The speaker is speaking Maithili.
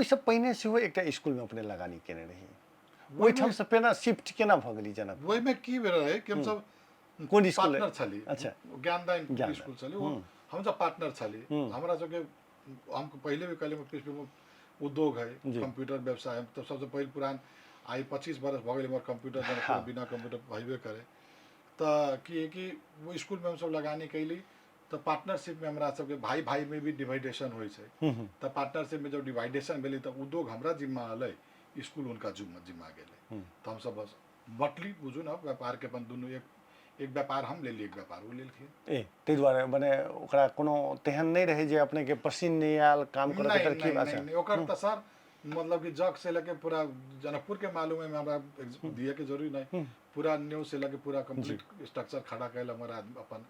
ओहिसँ पहिने सेहो एकटा स्कूलमे अपने लगानी केने रही, ओहिठामसँ पेना शिफ्ट केना भऽ गेली जनकपुर? ओहिमे की भेल रहै कि हमसब कोन स्कूल? पार्टनर छली। ज्ञानदान ज्ञानदान। स्कूल छली ओ, हमसब पार्टनर छली। हमरा सबके, हम पहिले भी कहले, पृष्ठभूमि उद्योग है, कंप्यूटर व्यवसाय। हम तऽ सबसँ पहिल पुरान, आइ 25 बरस भऽ गेल हमर कंप्यूटर जनकपुर, बिना कंप्यूटर हेबे करे। तऽ की है कि ओ स्कूलमे हमसब लगानी कैली तऽ पार्टनरशिपमे हमरा सबके भाई भाईमे भी डिवाइडेशन होइ छै। तऽ पार्टनरशिपमे जब डिवाइडेशन भेलै तऽ उद्योग हमरा जिम्मा एलै, स्कूल हुनका जिम्मा जिम्मा गेलै। तऽ हमसब बस बटली, बुझू ने, व्यापारके अपन दुनू एक एक व्यापार हम लेली, एक व्यापार ओ लेलखिन। ए ताहि दुआरे मने ओकरा कोनो तेहन नहि रहै जे अपनेके पसिन नहि आयल काम करऽके नहि। तरकीब? नहि। अच्छा। नहि, ओकर तऽ सर मतलब कि जग से लेके पूरा जनकपुर के मालूम है, हमरा दिए के जरूरी नहीं। पूरा न्यूज से लेके पूरा कंप्लीट स्ट्रक्चर खड़ा कैल हमर आदमी अपन।